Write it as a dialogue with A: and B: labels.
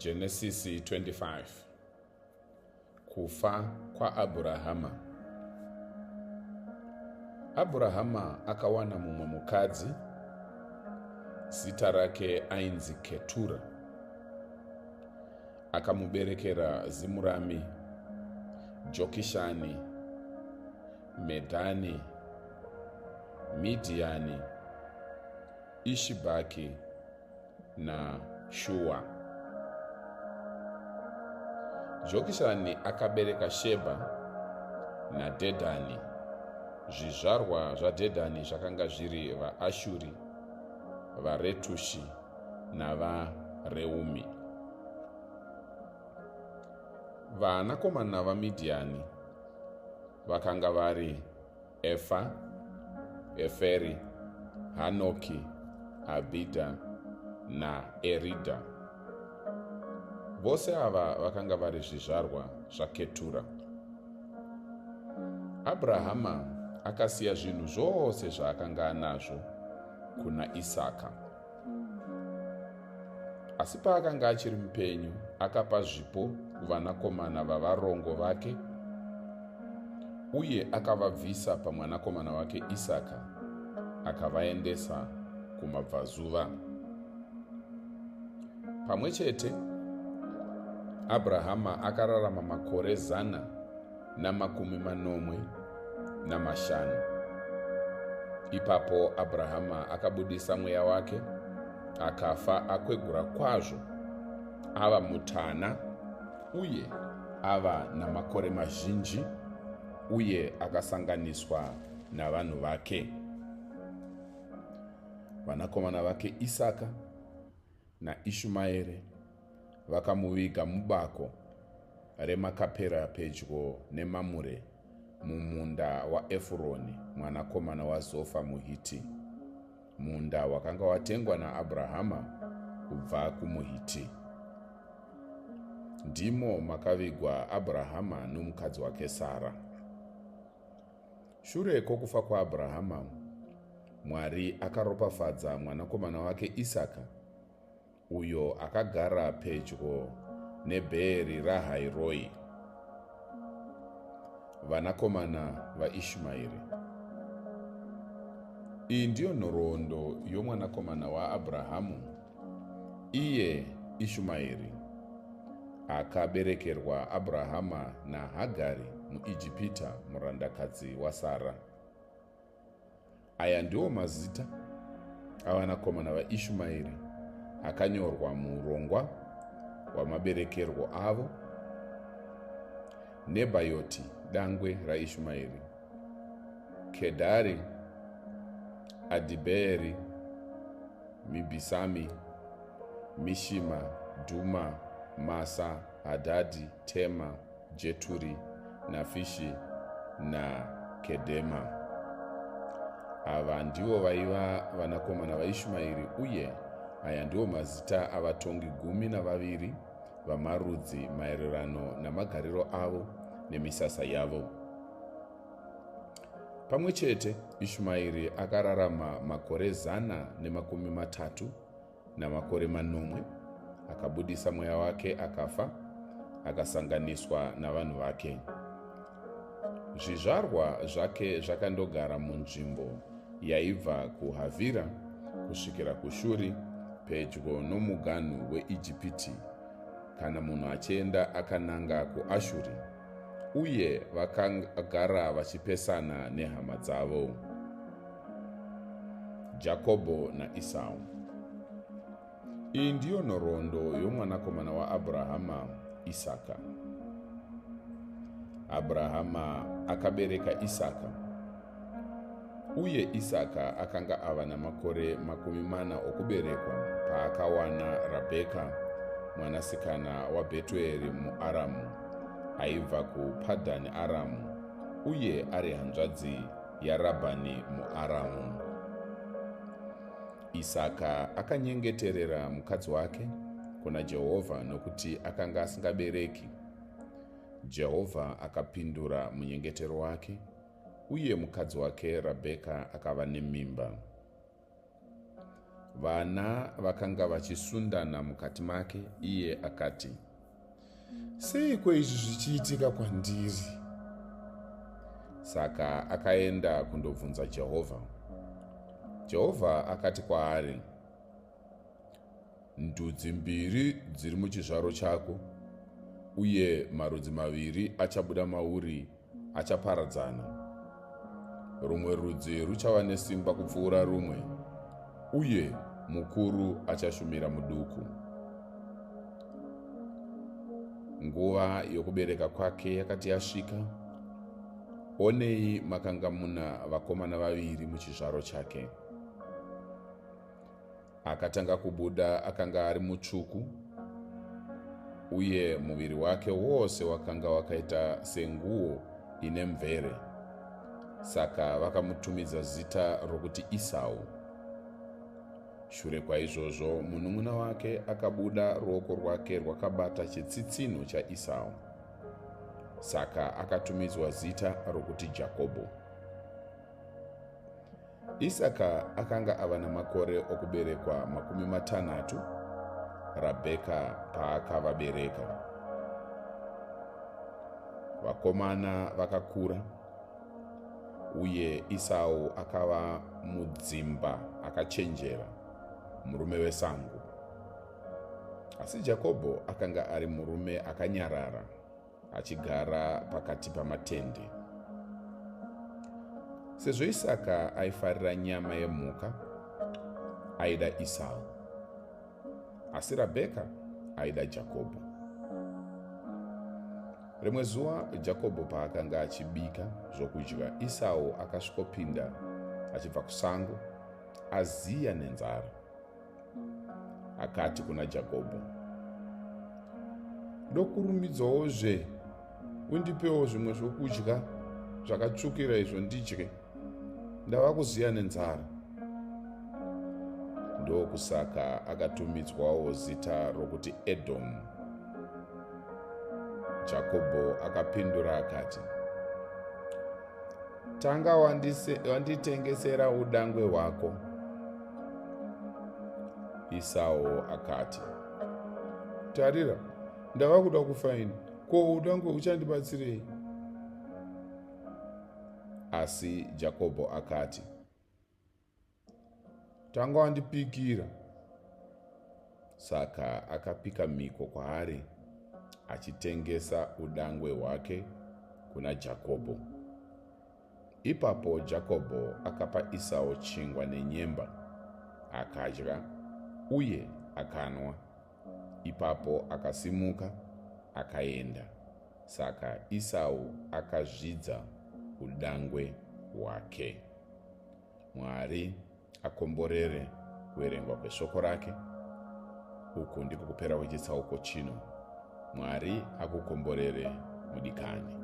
A: Genesisi 25. Kufa kwaAbhurahama. Abhurahama akawana mumwe mukadzi, zita rake ainzi Ketura. Akamuberekera Zimurami, Jokishani, Medhani, Midhiani, Ishibhaki naShuwa. Jokishani akabereka Shebha naDhedhani. Zvizvarwa zvaDhedhani zvakanga zviri vaAshuri, vaRetushi navaReumi. Vanakomana vaMidhiani vakanga vari Efa, Eferi, Hanoki, Abhidha naEridha. Vose ava vakanga vari zvizvarwa zvaKetura. Abrahama akasiya zvinhu zvose zvaakanga anazvo kuna Isaka. Asi paakanga achiri mupenyu, akapa zvipo kuvanakomana vavarongo vake uye akavabvisa pamwanakomana wake Isaka akavaendesa kumabvazuva. Pamwe chete, Abrahama akararama makore 175. Ipapo Abrahama akabudisa mweya wake akafa akwegura kwazvo, ava mutana uye ava namakore mazhinji, uye akasanganiswa navanhu vake. Vanakomana vake Isaka naIshumaere vakamuviga mubako reMakapera pedyo neMamure mumunda waEfuroni mwanakomana waZofa muHiti, munda wakanga watengwa naAbrahama kubva kumuHiti. Ndimo makavigwa Abrahama nomukadzi wake Sara. Shure kwokufa kwaAbrahama, Mwari akaropafadza mwanakomana wake Isaka, uyo akagara pedyo neBheeri Rahairoi. Vanakomana vaIshmaeri. Iyi ndiyo nhoroondo yomwanakomana waAbrahamu, iye Ishumaeri, akaberekerwa Abrahama naHagari muIjipita, murandakadzi waSara. Aya ndiwo mazita avanakomana vaIshumaeri akanyorwa muurongwa hwamaberekerwo avo, Nebhayoti dangwe raIshumaeri, Kedhari, Adhibheeri, Mibhisami, Mishima, Dhuma, Masa, Hadhadhi, Tema, Jeturi, Nafishi naKedhema. Ava ndivo vaiva vanakomana vaIshumaeri, uye aya ndiwo mazita avatongi 12 vamarudzi maererano namagariro avo nemisasa yavo. Pamwe chete, Ishumaeri akararama makore 137, akabudisa mweya wake akafa, akasanganiswa navanhu vake. Zvizvarwa zvake zvakandogara munzvimbo yaibva kuHavhira kusvikira kuShuri, pedyo nomuganhu weIjipiti, kana munhu achienda akananga kuAshuri, uye vakagara vachipesana nehama dzavo. Jakobho naIsau. Iyi ndiyo nhoroondo yomwanakomana waAbhurahama, Isaka. Abrahama akabereka Isaka, uye Isaka akanga ava namakore 40 okuberekwa paakawana Rabheka mwanasikana waBhetueri muAramu, aibva kuPadhani Aramu uye ari hanzvadzi yaRabhani muAramu. Isaka akanyengeterera mukadzi wake kuna Jehovha nokuti akanga asingabereki. Jehovha akapindura munyengetero wake, uye mukadzi wake Rabheka akava nemimba. Vana vakanga vachisundana mukati make, iye akati, Seiko izvi zvichiitika kwandiri? Saka akaenda kundobvunza Jehovha. Jehovha akati kwaari, Ndudzi mbiri dziri muchizvaro chako, uye marudzi maviri achabuda mauri achaparadzana. Rumwe rudzi ruchava nesimba kupfuura rumwe, uye mukuru achashumira muduku. Nguva yokubereka kwake yakati yasvika, onei makanga muna vakomana vaviri muchizvaro chake. Akatanga kubuda akanga ari mutsvuku, uye muviri wake wose wakanga wakaita senguo ine mvere. Saka vakamutumidza zita rokuti Isau. Shure kwaizvozvo munun'una wake akabuda ruoko rwake rwakabata chitsitsinho chaIsau. Saka akatumidzwa zita rokuti Jakobho. Isaka akanga ava namakore okuberekwa 60 Rabheka paakavabereka. Vakomana vakakura, uye Isau akava mudzimba akachenjera, murume wesango. Asi Jakobho akanga ari murume akanyarara. achigara pakati pamatende. Sezvo Isaka aifarira nyama yemhuka, aida Isau, asi Rabheka aida Jakobho. Rimwe zuva Jakobho paakanga achibika zvokudya, Isau akasvikopinda achibva kusango, aziya nenzara. Akati kuna Jakobho, Ndokurumidzawozve undipewo zvimwe zvokudya zvakatsvukira izvo ndidye, ndava kuziya nenzara. Ndokusaka akatumidzwawo zita rokuti Edhomu. Jakobho akapindura akati, Tanga wanditengesera udangwe hwako. Isau akati, Tarira, ndava kuda kufa ini. Ko udangwe huchandibatsirei? Asi Jakobho akati, Tanga wandipikira. Saka akapika mhiko kwaari achitengesa udangwe hwake kuna Jakobho. Ipapo Jakobho akapa Isau chingwa nenyemba, akadya uye akanwa. Ipapo akasimuka akaenda. Saka Isau akazvidza udangwe hwake. Mwari akomborere kuverengwa kweshoko rake. Uku ndiko kupera kwechitsauko chino. Mwari akukomborere mudikani.